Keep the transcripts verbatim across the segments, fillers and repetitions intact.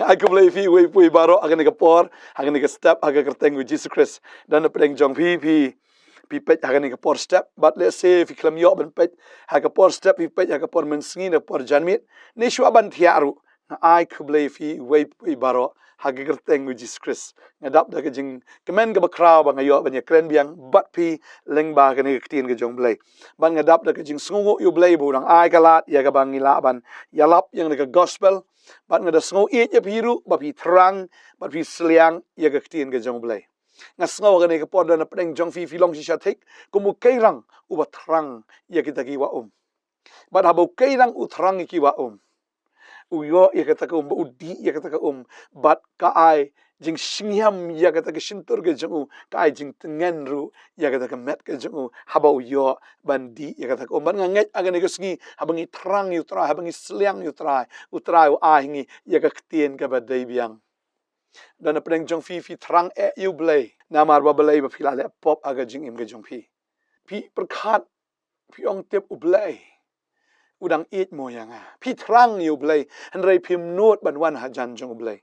Ai khublei phi uwei pa uwei baroh ha kane ka por, ha kane ka step, ha ka kyrteng u Jisu Khrist. Don na pdeng jong phi, phi phi peit ha kane ka por step, bad lehse phi khlem ïoh ban peit ha ka por step, phi peit ha ka por mynsngi ne por janmiet, ne shuwa ban thiah ruh, nga ai khublei phi uwei pa uwei baroh ha ka kyrteng u Jisu Khrist. Nga dap da ka jingkmen kaba khraw ba nga ïoh ban ïakren biang bad phi lyngba kane ka ktien ka jong u Blei. Bad nga dap da ka jingsngewnguh ïa u Blei ba u dang ai ka lad ïa kaba ngi lah ban ïalap ïa kane ka gospel. Bad nga da sngewieit ïa phi ruh ba phi thrang bad phi sliang ïa ka ktien ka jong u Blei. Nga sngew ha kane ka por don na pdeng jong phi, phi long shisha thik kum u keirang uba thrang ïa kita kiba um. Bad haba u keirang u thrang ïa kiba um, u ïoh ïa kata ka um, bad u dih ïa kata ka um, bad ka ai jingsngew ïa kata ka shyntur ka jong u, ka ai jingtngen ruh ïa kata ka met ka jong u, haba u ïoh ban dih ïa kata ka um. Bad nga ngeit ha kane ka sngi, haba ngi thrang ïa u Trai, haba ngi sliang ïa u Trai, u Trai u ai ha ngi ïa ka ktien kaba dei biang. Don na pdeng jong phi, phi thrang eh ïa u Blei, namar ba balei? Ba phi la leh pop ha ka jingim ka jong phi. Phi pyrkhat, phi ong tip u Blei u dang ïeit mo ïa nga. Phi thrang ïa u Blei, hynrei phim nud ban wan hajan jong u Blei.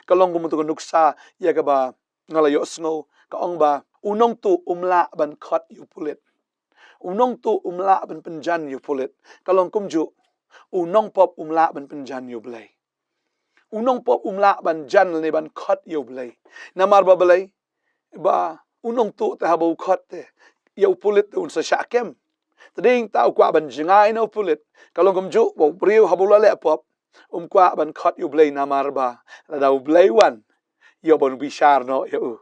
Ka long kum uto u nuksa ïa kaba nga la ïohsngew, ka ong ba u nongtuh um lah ban khot ïa u pulit. U nongtuh um lah ban pynjan ïa u pulit. Ka long kumjuh, u nongpop um lah ban pynjan ïa u Blei. U nongpop um lah ban jan lane ban khot ïa u Blei. Namar ba balei? Ba u nongtuh te haba u khot te ïa u pulit te un sa shah kem. Te dei tang u kwah ban jngai na u pulit. Ka long kumjuh ba u briew haba u la leh pop, um kwah ban khot ïa u Blei, namar ba lada u Blei u wan, ïoh ban bishar noh ïa u.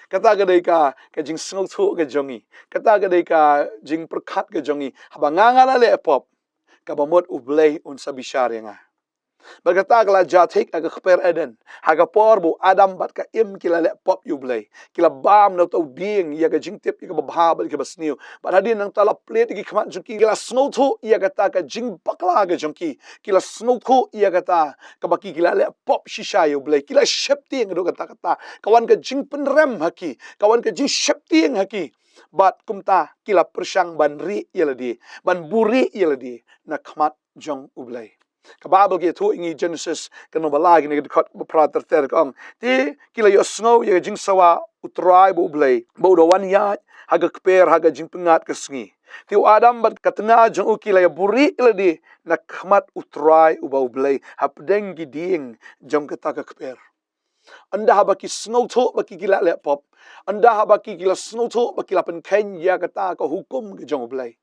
Kata ka dei ka, ka jingsngewthuh ka jong ngi. Kata ka dei ka jingpyrkhat ka jong ngi. Haba nga, nga la leh pop, kaba mut u Blei un sa bishar ïa nga. Bad kata ka la jia thik ha ka kper Eden, ha ka por ba u Adam bad ka Im ki la leh pop ïa u Blei. Ki la bam na uta u dieng ïa ka jingtip ïa kaba bha bad ïa kaba sniew. Bad hadien nangta la plied ïa ki khmat jong ki, ki la sngewthuh ïa kata ka jingbakla ka jong ki. Ki la sngewthuh ïa kata kaba ki, ki la leh pop shisha ïa u Blei. Ki la sheptieng haduh katta katta. Ka wan ka jingpynrem ha ki, ka wan ka jingsheptieng ha ki. Bad kumta ki la pyrshang ban rieh ïa lade, ban buhrieh ïa lade na khmat jong u Blei. Ka Baibl ka ïathuh ïa ngi, Jenesis ka lynnong ba lai, kane ka dkhot ba phra ter ter, ka ong: Te ki la ïohsngew ïa ka jingsawa u Trai ba u Blei, ba u da wan ïaid ha ka kper ha ka jingpyngngad ka sngi. Te u Adam bad ka tnga jong u ki la ïabuhrieh ïa lade na khmat u Trai uba u Blei, hapdeng ki dieng jong kata ka kper. Ynda haba ki sngewthuh ba ki, ki la leh pop, ynda haba ki, ki la sngewthuh ba ki la pynkheiñ ïa kata ka hukum ka jong u Blei,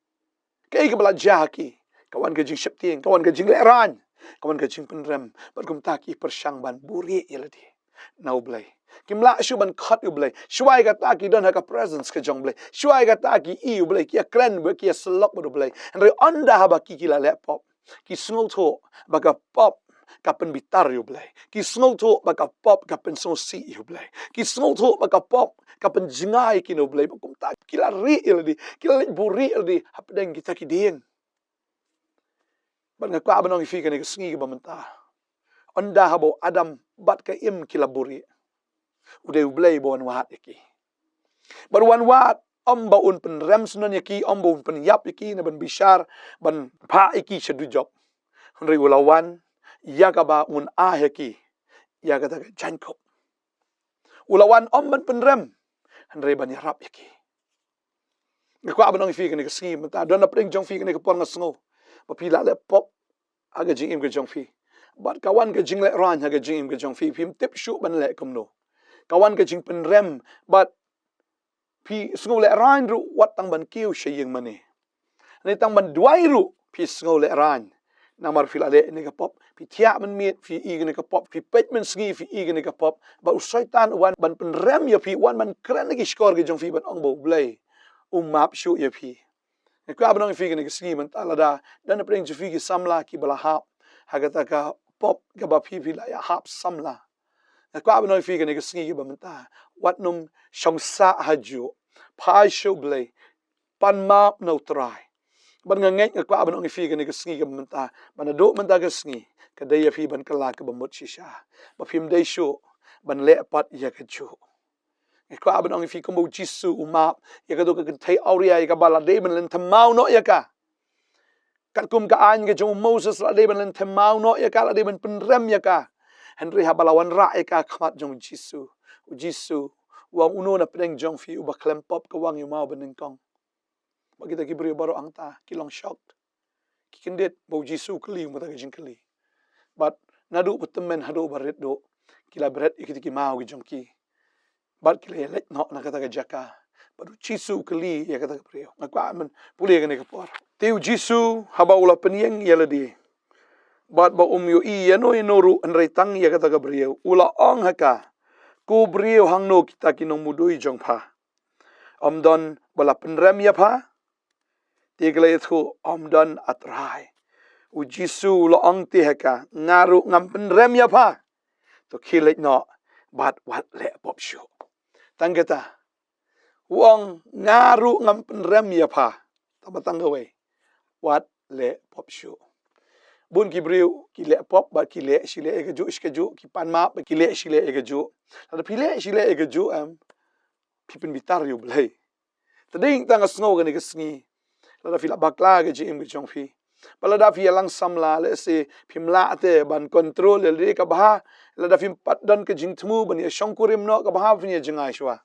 kaei kaba la jia ha ki? Ka wan ka jingsheptieng, ka wan ka jinglehrain, ka wan ka jingpynrem. Bad kumta ki pyrshang ban buhrieh ïa lade na u Blei. Kim lah shuh ban khot ïa u Blei. Shuwa ïa kata ki don ha ka presence ka jong u Blei. Shuwa ïa kata ki i u Blei, ki ïakren bad ki ïasyllok bad u Blei. Hynrei ynda haba ki, ki la leh pop, ki sngewthuh ba ka pop ka pynbitar ïa u Blei. Ki sngewthuh ba ka pop ka pynsngewsih ïa u Blei. Ki sngewthuh ba ka pop ka pynjngai ïa ki na u Blei. Bad kumta ki la rieh ïa lade, ki la leit buhrieh ïa lade hapdeng kita ki dieng. Bad nga kwah ban ong ïa phi kane ka sngi kaba mynta, ynda haba u Adam bad ka Im ki la buhrieh, u dei u Blei ba wan wad ïa ki. Bad wan wad, ym ba un pynrem syndon ïa ki, ym ba un pynïap ïa ki, ne ban bishar, ban phah ïa ki sha dujok. Hynrei u la wan ïa kaba un ai ha ki ïa kata ka jaiñkup. U la wan ym ban pynrem, hynrei ban ïarap ïa ki. Nga kwah ban ong ïa phi kane ka sngi mynta, don na pdeng jong phi kane ka por, nga sngew ba phi la leh pop ha ka jingim ka jong phi. Bad ka wan ka jinglehrain ha ka jingim ka jong phi, phim tip shuh ban leh kumno. Ka wan ka jingpynrem, bad phi sngew lehrain ruh wat tang ban kiew sha ïing mane. Ne tang ban duwai ruh phi sngew lehrain. Namar phi la leh ïa kane ka pop, phi thiah mynmiet phi ïohi ïa kane ka pop, phi peit mynsngi phi ïohi ïa kane ka pop. Bad u Soitan u wan ban pynrem ïa phi, u wan ban kren ha ki shkor ki jong phi ban ong ba u Blei um map shuh ïa phi. Nga kwah ban ong ïa phi kane ka sngi mynta, lada don na pdeng jong phi ki samla kiba la hap ha kata ka pop kaba phi, phi la ïa hap samla, nga kwah ban ong ïa phi kane ka sngi kaba mynta, wat nym shong sah hajuh. Phai sha u Blei, pan map na u Trai. Bad nga ngeit, nga kwah ban ong ïa phi kane ka sngi kaba mynta, ba naduh mynta ka sngi ka dei ïa phi ban kylla kaba mut shisha, ba phim dei shuh ban leh pat ïa kajuh. Nga kwah ban ong ïa phi, kumba u Jisu u map ïa kato ka kynthei awria ïa kaba la dei ban lynthem maw noh ïa ka. Katkum ka aiñ ka jong u Moses la dei ban lynthem maw noh ïa ka, la dei ban pynrem ïa ka. Hynrei haba la wanrah ïa ka khmat jong u Jisu, u Jisu u ong, uno na pdeng jong phi uba khlem pop ka wang ïa u maw ba nyngkong. Ba kita ki briew baroh hangta ki long shocked. Ki kyndit ba u Jisu u kylli kumta ka jingkylli. Bad naduh ba tymmen haduh ba rit duh, ki la bret ïa kita ki maw ki jong ki. Bad ki la ïaleit noh na kata ka jaka. Bad u Jisu u kylli ïa kata ka briew. Nga kwah ban pule kane ka por. Te u Jisu haba u la pynïeng ïa lade, bad ba um ïohi ïano ïano ruh hynrei tang ïa kata ka briew, u la ong ha ka, ko briew, hangno kita ki nongmudui jong pha? Ym don ba la pynrem ïa pha? Te ka la ïathuh, ym don, a Trai. U Jisu u la ong te ha ka, nga ruh ngam pynrem ïa pha. To khie leit noh bad wat leh pop shuh. Tang kata, u ong, nga ruh ngam pynrem ïa pha. Tang ba tang kawei, wat leh pop shuh. Bun ki briew ki leh pop bad ki leh shi leh ïa kajuh shi kajuh, ki pan map bad ki leh shi leh ïa kajuh. Lada phi leh shi leh ïa kajuh, em, phi pynbitar ïa u Blei. Te dei tang nga sngew kane ka sngi, lada phi la bakla ka jingim ka jong phi, ba lada phi ïalang samla, lehse phim lah te ban control ïa lade, ka bha. Lada phim pat don ka jingthmu ban ïa shongkurim noh, ka bha phin ïa jngai shuwa.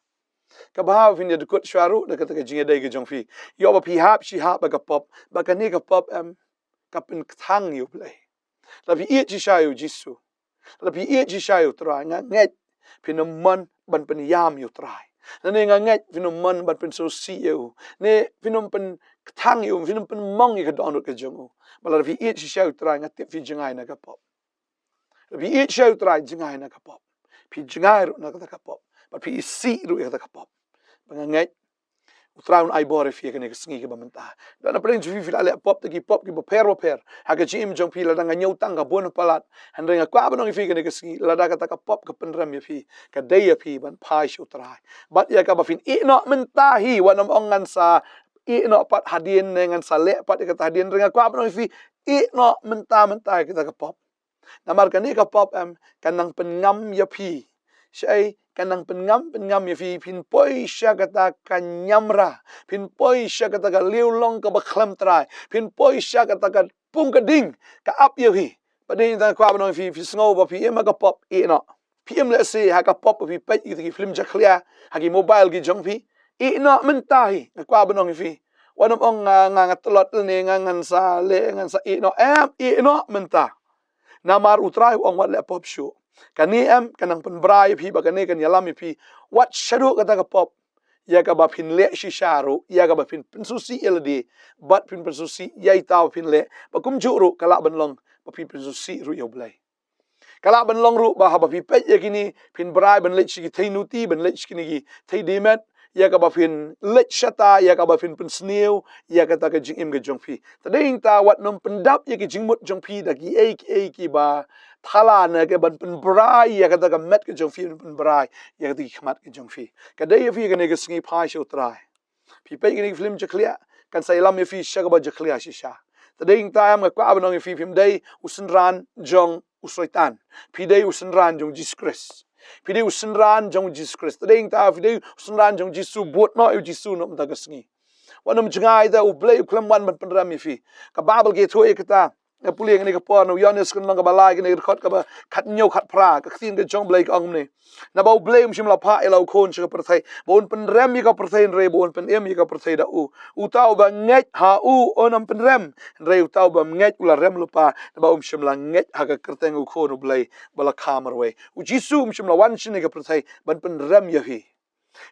Ka bha phin ïa dkut shuwa ruh da kata ka jingïadei ka jong phi. Ïoh ba phi hap shi hap ba ka pop, ba kane ka pop, em, ka pynkthang ïa u Blei. Lada phi ïeit shisha ïa u Jisu, lada phi ïeit shisha ïa u Trai, nga ngeit phin ym mon ban pynïam ïa u Trai. Lane nga ngeit phin ym mon ban pynsngewsih ïa u, ne phin ym pynkthang ïa u, phin ym pynmong ïa ka dohnud ka jong u. Bad lada phi ïeit shisha ïa u Trai, nga tip phi jngai na ka pop. Lada phi ïeit shisha ïa u Trai, jngai na ka pop. Phi jngai ruh na kata ka pop, bad phi isih ruh ïa kata ka pop. Ba nga ngeit u Trai un ai bor ïa phi ha kane ka sngi kaba mynta. Don na pdeng jong phi phi la leh pop, te ki pop kiba pher ba pher ha ka jingim jong phi. Lada nga ñiew tang ka bun palat, hynrei nga kwah ban ong ïa phi kane ka sngi, lada kata ka pop ka pynrem ïa phi, ka dei ïa phi ban phai sha u Trai. Bad ïa kaba phin ïeh noh mynta hi, wat nym ong ngan sa ïeh noh pat hadien ne ngan sa leh pat ïa kata hadien, hynrei nga kwah ban ong ïa phi, ïeh noh mynta mynta ïa kata ka pop. Namar kane ka pop, em, ka nang pynngam ïa phi. Shaei? Ka nang pynngam, pynngam ïa phi, phin poi sha kata ka ñiamra, phin poi sha kata ka liewlong kaba khlem trai, phin poi sha kata ka pung ka ding ka ap ïa phi. Bad dei tang nga kwah ban ong ïa phi, phi sngew ba phi im ha ka pop, ïeh noh. Phi im lehse ha ka pop ba phi peit ïa ki film jakhlia ha ki mobile ki jong phi, ïeh noh mynta hi. Nga kwah ban ong ïa phi, wat nym ong nga, nga, nga tlot lane nga, ngan sa leh, ngan sa ïeh noh, em, ïeh noh mynta. Namar u Trai u ong wat leh pop shuh. Kane, em, ka nang pynbra ïa phi, ba kane kan ïalam ïa phi. Wat shaduh kata ka pop, ïa kaba phin leh shisha ruh, ïa kaba phin pynsngewsih ïa lade, bad phin pynsngewsih ïa ita ba phin leh. Ba kumjuh ruh ka lah ban long ba phin pynsngewsih ruh ïa u Blei. Ka lah ban long ruh ba haba phi peit ïa kine, phin brai ban leit sha ki thei nuti, ban leit sha kine ki thei dih met, ïa kaba phin leit shata, ïa kaba phin pynsniew ïa kata ka jingim ka jong phi. Te dei tang wat nym pyndap ïa ki jingmut jong phi da kiei kiei kiba thala, ne ka ban pynbrai ïa kata ka met ka jong phi, ban pynbrai ïa kata ki khmat ka jong phi. Ka dei ïa phi kane ka sngi, phai sha u Trai. Phi peit kine ki film jakhlia, kan sa ïalam ïa phi sha kaba jakhlia shisha. Te dei tang, em, nga kwah ban ong ïa phi, phim dei u synran jong u Soitan. Phi dei u synran jong u Jisu Khrist. Phi dei u synran jong u Jisu Khrist. Te dei tang phi dei u synran jong u Jisu, bud noh ïa u Jisu na mynta ka sngi. Wat nym jngai da u Blei u khlem wan ban pynrem ïa phi. Ka Baibl ka ïathuh ïa kata. Nga pule kane ka por na u Ïoannis ka lynnong kaba lai, kane ka dkhot kaba khathynñiew khatphra, ka ktien ka jong u Blei ka ong kumne: Naba u Blei um shym la phah ïa la u Khun sha ka pyrthei ba un pynrem ïa ka pyrthei, hynrei ba un pynim ïa ka pyrthei da u. Uta uba ngeit ha u un ym pynrem, hynrei uta u bym ngeit u la rem lypa, naba um shym la ngeit ha ka kyrteng u Khun u Blei ba la kha marwei. U Jisu um shym la wan shane ha ka pyrthei ban pynrem ïa phi,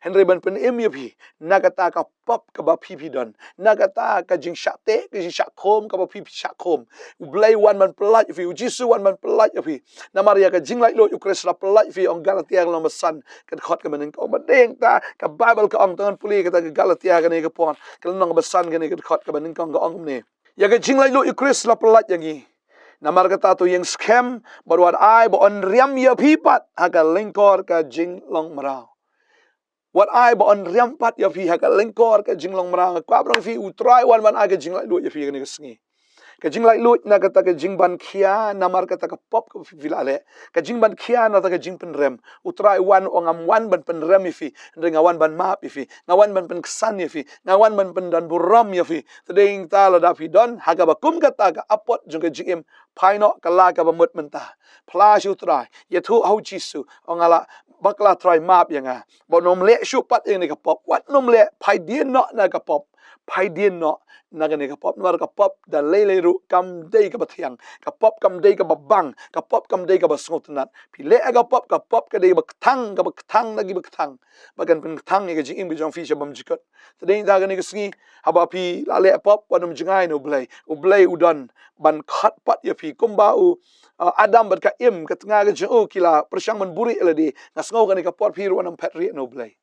hynrei ban pynim ïa phi na kata ka pop kaba phi phi don, na kata ka jingshah teh, ka jingshah khum kaba phi phi shah khum. U Blei wan ban pyllait ïa phi, u Jisu wan ban pyllait ïa phi. Namar ïa ka jinglaitluid u Khrist la pyllait ïa phi, ong Galatia ka lynnong ba san, ka dkhot kaba nyngkong. Bad dei tang ka Baibl ka ong, to ngan pule kata ka Galatia kane ka por, ka lynnong ba san, kane ka dkhot kaba nyngkong, ka ong kumne: Ïa ka jinglaitluid u Khrist la pyllait ïa ngi. Namar kata to ïeng skhem bad wat ai ba yn riam ïa phi pat ha ka lyngkor ka jinglong mraw. Wat ai ba yn riam pat ïa phi ha ka lyngkor ka jinglong mraw. Nga kwah ban ong ïa phi, u Trai wan ban ai ka jinglaitluid ïa phi kane ka sngi. Ka jinglaitluid na kata ka jingban khia namar kata ka pop kaba phi la leh. Ka jingban khia na kata ka jingpynrem. U Trai u wan, u ong ngam wan ban pynrem ïa phi, hynrei nga wan ban map ïa phi. Nga wan ban pynksan ïa phi. Nga wan ban pyndonburom ïa phi. Te dei nangta lada phi don ha kaba kum kata ka apot jong ka jingim, phai noh, kylla kaba mut mynta. Phla sha u Trai, ïathuh ha u Jisu, ong, nga la bakla Trai, map ïa nga. Ba un ym leh shuh pat ïa kane ka pop. Wat nym leh, phai dien noh na ka pop. Phai dien noh na kane ka pop. Namar ka pop da lei lei ruh kam dei kaba thiang. Ka pop kam dei kaba bang. Ka pop kam dei kaba sngewtynnat. Phi leh ïa ka pop, ka pop ka dei kaba kthang, kaba kthang na kiba kthang. Ba kan pynkthang ïa ka jingim ka jong phi sha bymjukut. Te dei nangta kane ka sngi, haba phi la leh pop, wat nym jngai na U Blei. U Blei u don ban khot pat ïa phi. Kumba u, uh, Adam bad ka Im, ka tnga ka jong u, ki la pyrshang ban buhrieh ïa lade. Nga sngew kane ka por phi ruh wat nym phet rieh na U Blei.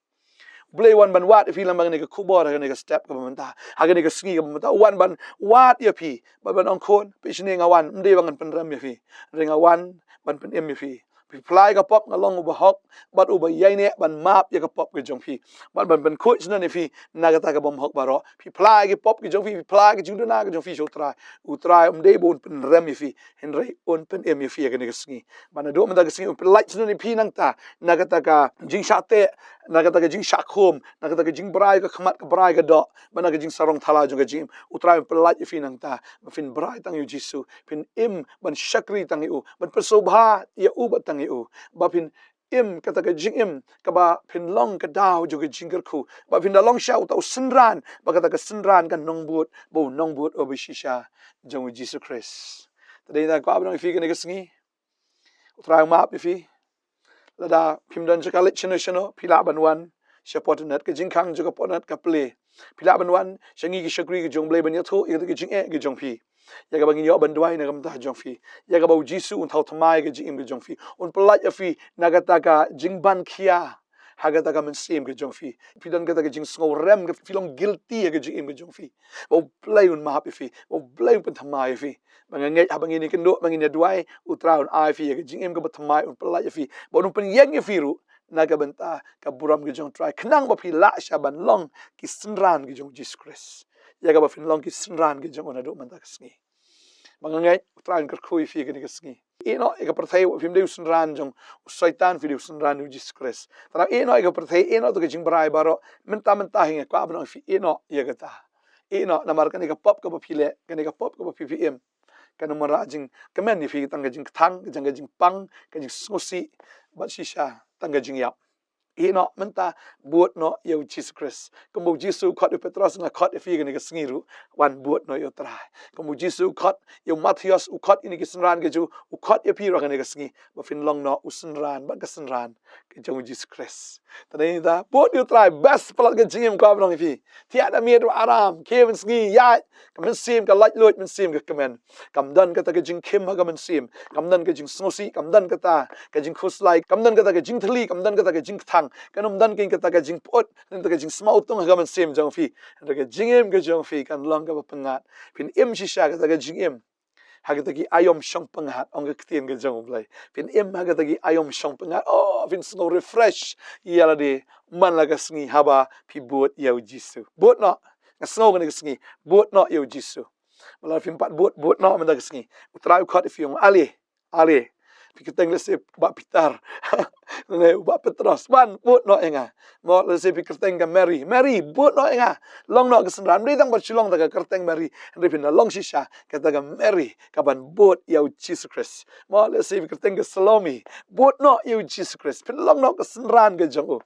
U Blei u wan ban wad ïa phi lem ha kane ka khubor, ha kane ka step kaba mynta, ha kane ka sngi kaba mynta. U wan ban wad ïa phi bad ban ong, khun, phi shane, nga wan, ym dei ba ngan pynrem ïa phi, hynrei nga wan ban pynim ïa phi. Phi phla ïa ka pop, nga long uba hok bad uba ïaineh ban map ïa ka pop ka jong phi. Bad ban pynkhuid shnong ïa phi na kata ka bymhok baroh. Phi phla ïa ka pop ka jong phi, phi phla ïa ka jingduna ka jong phi sha U Trai. U Trai um dei ba un pynrem ïa phi, hynrei un pynim ïa phi ha kane ka sngi. Bad naduh mynta ka sngi un pynlait shnong ïa phi nangta na kata ka jingshah teh, na kata ka jingshah khum, na kata ka jingbrai ka khmat, ka brai ka doh, bad na ka jingsarong thala jong ka jingim. U Trai un pynlait ïa phi nangta ba phin brai tang ïa U Jisu, phin im ban shakri tang ïa u, ban pynsngewbha ïa u bad tang ïa u, ba phin im kata ka jingim kaba phin long ka daw jong ka jingkyrkhu, ba phin da long shisha uta u synran, ba kata ka synran kan nongbud, ba u nongbud uba shisha jong U Jisu Khrist. Te dei nangta kwah ban ong ïa phi kane ka sngi, U Trai u map ïa phi. Lada phim don jaka leit shano shano, phi lah ban wan sha Portnat, ka jingkhang jong ka Portnat ka plie. Phi lah ban wan sha ngi ki shakri ka jong U Blei ban ïathuh ïa ka jingeh ka jong phi, ïa kaba ngin ïoh ban duwai na ka bynta jong phi, ïa kaba U Jisu un thaw thymmai ka jingim ka jong phi, un pynlait ïa phi na kata ka jingban khia ha kata ka mynsiem ka jong phi. Phi don kata ka jingsngewrem, ka phi long guilty ha ka jingim ka jong phi, ba U Blei un map ïa phi, ba U Blei un pynthymmai ïa phi. Ba nga ngeit haba ngin ïakynduh, ba ngin ïaduwai, U Trai un ai ïa phi ïa ka jingim kaba thymmai, un pynlait ïa phi, ba un pynïeng ïa phi ruh na ka bynta ka burom ka jong U Trai, khnang ba phi lah shisha ban long ki synran ki jong U Jisu Khrist, ïa kaba phin long ki synran ki jong u naduh mynta ka sngi. Ba nga ngeit U Trai un kyrkhu ïa phi kane ka sngi. Ïeh noh ïa ka pyrthei, wat phim dei u synran jong u Soitan, phi dei u synran U Jisu Khrist. Te ïeh noh ïa ka pyrthei, ïeh noh ïa ka jingbrai baroh. Mynta mynta hi nga kwah ban ong ïa phi, ïeh noh ïa kata. Ïeh noh, namar kane ka pop kaba phi leh, kane ka pop kaba phi, phi im, kan ym wanrah jingkmen ïa phi, tang ka jingkthang, ka jing, ka jingpang, ka jingsngewsih, bad shisha tang ka jingïap. Ïeh noh mynta, bud noh ïa U Jisu Khrist. Kumba U Jisu u khot ïa u Petros, nga khot ïa phi kane ka sngi ruh, wan bud noh ïa U Trai. Kumba U Jisu u khot ïa u Mathaios, u khot ïa kine ki synran ka jong u, u khot ïa phi ruh kane ka sngi, ba phin long noh u synran bad ka synran ka jong U Jisu Khrist. Te dei nangta, bud ïa U Trai, best palat ka jingim, kwah ban ong ïa phi. Thiah da miet ruh aram, khie mynsngi, ïaid, ka mynsiem ka laitluid, mynsiem ka kmen. Kam don kata ka jingkhim ha ka mynsiem, kam don ka jingsngewsih, kam don kata ka jingkhuslai, kam don kata ka jingthylli, kam don kata ka jingkthang, kam don kata ka jingpyut, kam don kata ka jingsmautung ha ka mynsiem jong phi. Hynrei ka jingim ka jong phi kan long kaba pyngngad. Phin im shisha kata ka jingim ha kita ki aïom shongpyngngad, ong ka ktien ka jong U Blei. Phin im ha kita ki aïom shongpyngngad, oh, phin sngew refresh ïa lade man la ka sngi haba phi bud ïa U Jisu. Bud noh, nga sngew kane ka sngi, bud noh ïa U Jisu. Ba lada phim pat bud, bud noh mynta ka sngi. U Trai u khot ïa phi, ong, ale, ale. Phi kyrteng lehse Bah Peter, ne Bah Petros, wan bud noh ïa nga. Mo, lehse phi kyrteng ka Mary, Mary, bud noh ïa nga. Long noh ka synran. Ym dei tang ba shu long da ka kyrteng Mary, hynrei phin da long shisha kata ka Mary kaban bud ïa U Jisu Khrist. Mo, lehse phi kyrteng ka Salome, bud noh ïa U Jisu Khrist, phin long noh ka synran ka jong u.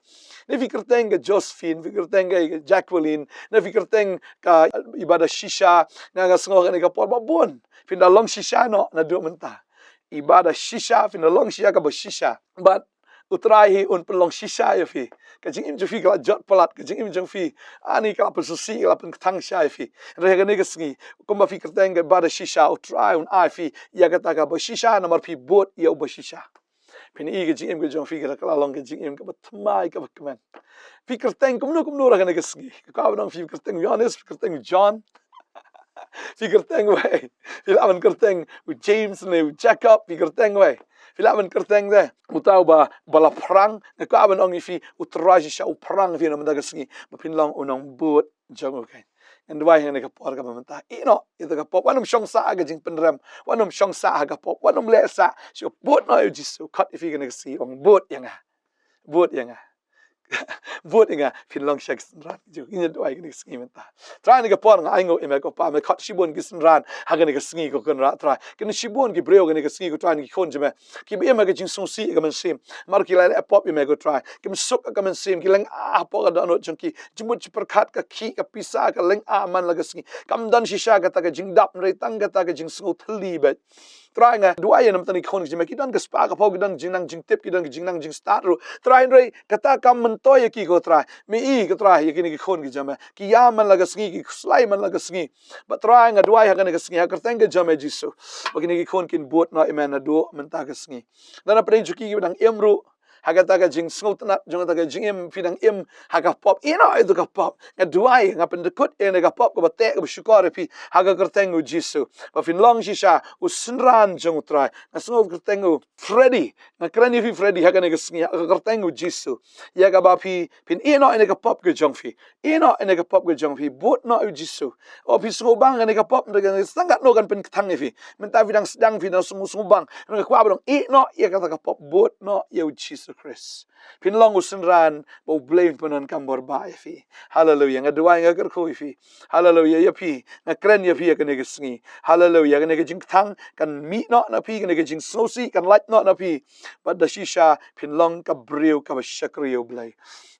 Ne phi kyrteng ka Josephine, phi kyrteng ka Jacqueline, ne phi kyrteng ka, eh, i Bah Da Shisha, nga, nga sngew kane ka por ba bun, phin da long shisha noh naduh mynta. I Bah Da Shisha, phin da long shisha, kaba shisha. Bad U Trai hi un pynlong shisha ïa phi. Ka jingim jong phi ka la jot palat, ka jingim jong phi, ani, ka la pynsngewsih, ka la pynkthang shisha ïa phi. Hynrei ha kane ka sngi, kumba phi kyrteng ka Bah Da Shisha, U Trai un ai ïa phi ïa kata kaba shisha namar phi bud ïa uba shisha. Phin ïohi ka jingim ka jong phi ka la long ka jingim kaba thymmai, kaba kmen. Phi kyrteng kumno kumno ruh ha kane ka sngi. Ka kwah ban ong phi kyrteng Ïoannis, phi kyrteng John, phi kyrteng wei. Phi lah ban kyrteng u James ne u Jacob, phi kyrteng wei. Phi lah ban kyrteng de uta uba, ba la phrang. Nga kwah ban ong ïa phi, U Trai shisha u phrang ïa phi na mynta ka sngi ba phin long u nongbud jong u keiñ. Ngan duwai ha kane ka por kaba mynta. Ïehnoh ïa kata ka pop. Wat nym shong sah ha ka jingpynrem. Wat nym shong sah ha ka pop. Wat nym leh sah. Shu bud noh ïa u Jisu. Khot ïa phi ha kane ka sngi, ong bud ïa nga. Bud ïa nga. Bud ïa nga. Phin long sha ki synran ki jong nga. Ngan duwai ha kane ka sngi mynta. Trai, ha kane ka por nga ainguh ïa me ko Pa, me khot shibun ki synran ha kane ka sngi ko Kynrad Trai. Kin shibun ki briew ha kane ka sngi ko Trai, ki khun jong me kiba im ha ka jingsngewsih ha ka mynsiem. Namar ki la leh pop ïa me ko Trai. Kim suk ha ka mynsiem, ki lynga hapoh ka dohnud jong ki. Jingmut jingpyrkhat, ka khih ka pisa, ka lynga man la ka sngi. Kam don shisha kata ka jingdap, hynrei tang kata ka jingsngew thylli beit. Trai, nga duwai ïa na bynta ki khun ki jong me, ki don ka spah ka phew, ki don jingnang jingtip, ki don ka jingnang jingstad ruh. Trai, hynrei kata kam myntoi ïa ki ko Trai. Me i ko Trai ïa kine ki khun ki jong me. Ki ïa man la ka sngi, ki khuslai man la ka sngi. Bad Trai, nga duwai ha kane ka sngi ha ka kyrteng ka jong me Jisu, ba kine ki khun kin bud noh ïa me naduh mynta ka sngi. Lada na pdeng jong ki kiba dang im ruh ha kata ka jingsngewtynnat jong kata ka jingim, phi dang im ha ka pop, ïehnoh ïa kata ka pop. Nga duwai, nga pyndykut ïa kane ka pop kaba teh kaba shukor ïa phi ha ka kyrteng u Jisu, ba phin long shisha u synran jong u Trai. Nga sngew ka kyrteng u Freddy, nga kren ïa phi Freddy ha kane ka sngi ha ka kyrteng u Jisu. Ïa kaba phi, phin ïehnoh ïa kane ka pop ka jong phi. Ïehnoh ïa kane ka pop ka jong phi, bud noh ïa u Jisu. O phi sngewbang ïa kane ka pop, hynrei ka sdang katno kan pynkthang ïa phi. Mynta phi dang sdang, phi dang sngew sngewbang. Nga kwah ba dang ïehnoh ïa kata ka pop, bud noh ïa u Jisu Khrist. Phin long u synran ba U Blei un pyndonkam bor bha ïa phi. Haleluia. Nga duwai, nga kyrkhu ïa phi. Haleluia ïa phi. Nga kren ïa phi ha kane ka sngi. Haleluia. Kane ka jingkthang kan mih noh na phi, kane ka jingsngewsih kan lait noh na phi. Bad da shisha phin long ka briew kaba shakri ïa U Blei.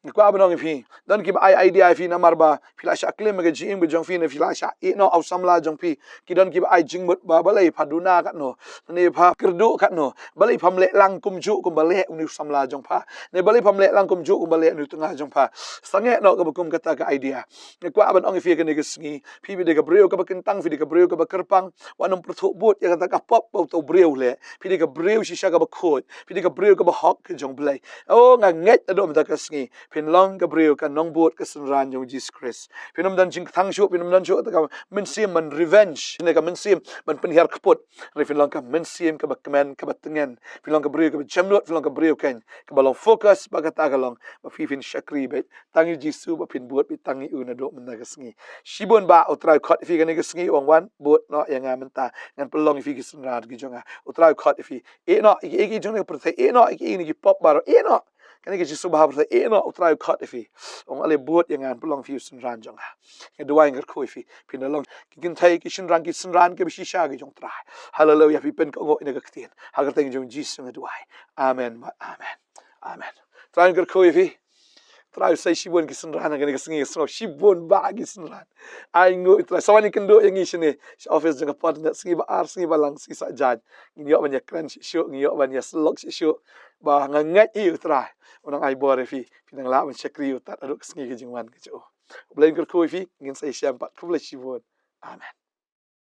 Nga kwah ban ong ïa phi, don kiba ai idea ïa phi namar ba phi la shah klim ha ka jingim ka jong phi, ne phi la shah ïehnoh ha u samla jong phi. Ki don kiba ai jingmut ba balei pha duna katno, ne pha kyrduh katno, balei pham leh lang kumjuh kumba leh une u samla jong pha, ne balei pham leh lang kumjuh kumba leh une u tnga jong pha. Sangeh noh kaba kum kata ka idea. Nga kwah ban ong ïa phi ha kane ka sngi, phi dei ka briew kaba kyntang, phi dei ka briew kaba kyrpang. Wat nym pyrthuh bud ïa kata ka pop ba uta u briew u leh. Phi dei ka briew shisha kaba khuid. Phi dei ka briew kaba hok ka jong U Blei. O, nga ngeit naduh mynta ka sngi phin long ka briew ka nongbud ka synran jong U Jisu Khrist. Phin ym don jingkthang shuh, phin ym don shuh kata ka mynsiem ban revenge, ne ka mynsiem ban pynhiar kput. Hynrei phin long ka mynsiem kaba kmen, kaba tngen. Phin long ka briew kaba jemnud, phin long ka briew keiñ kaba long focus ba kata ka long ba phi phin shakri beit tang ïa U Jisu, ba phin bud beit tang ïa u naduh mynta ka sngi. Shibun bha. U Trai u khot ïa phi kane ka sngi, u ong wan bud noh ïa nga mynta, ngan pynlong ïa phi ki synran ki jong nga. U Trai u khot ïa phi. Ïehnoh ïa ki, ïa ki jong kane ka pyrthei, ïehnoh ïa ki, ïa ki pop baroh, ïehnoh. Kane ka jingsngewbha pyrthei, ïehnoh, U Trai u khot ïa phi. U ong ale bud ïa nga, ngan pynlong ïa phi u synran jong nga. Nga duwai, nga kyrkhu ïa phi, phin da long ki kynthei ki shynrang, ki synran kiba shisha ki jong U Trai. Haleluia. Phi pynkohnguh ïa kane ka ktien ha ka kyrteng jong U Jisu nga duwai. Amen. Amen. Amen. Trai un kyrkhu ïa phi. Trai u sei shibun ki synran ha kane ka sngi, sngew shibun bha ki synran. Ai nguh ïa u Trai. Sa wan ïakynduh ïa ngi shane sha office jong ka Potnet, sngi ba ar, sngi ba lang, sngi Saitjaiñ. Ngin ïoh ban ïakren shuh shuh, ngin ïoh ban ïasyllok shuh shuh. Ba nga ngeit ïa u Trai un nang ai bor ïa phi, phi nang lah ban shakri ïa u tad haduh ka sngi ka jingwan ka jong u. U Blei un kyrkhu ïa phi. Ngin sa ïashem pat. Khublei shibun. Amen.